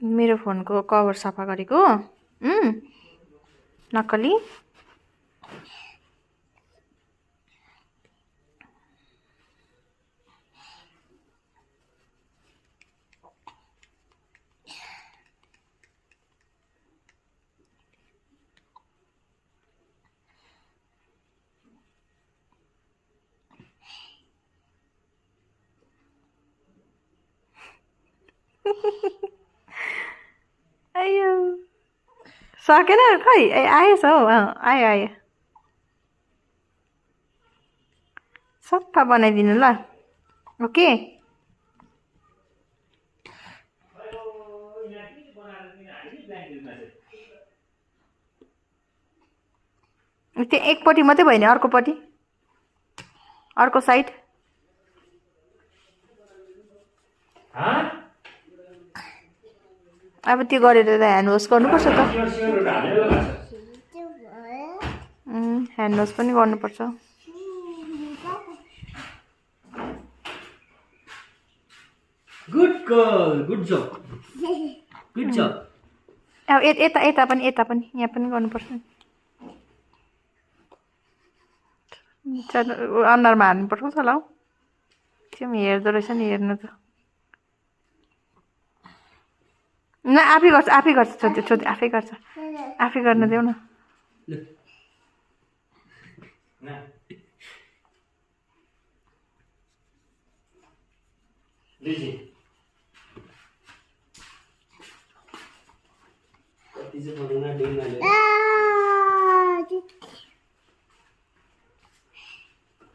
मेरो फोनको कभर सफा गरेको नक्कली आयो सकेन खै आएछ हौ आयो आयो सफा बनाइदिनु ल ओके त्यो एकपट्टि मात्रै भयो नि अर्को साइड अब त्यो गरेर त ह्यान्ड वास गर्नुपर्छ त ह्यान्ड वास पनि गर्नुपर्छ गुड जब अब यता पनि यहाँ पनि गर्नुपर्छ अनुहारमा हाल्नुपर्छ होला हौ त्यो पनि हेर्दो रहेछ नि हेर्नु त न आफै गर्छ छोरी आफै गर्छ आफै गर्न देऊ न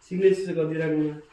सिग्नेचर गरिदिइराख्नु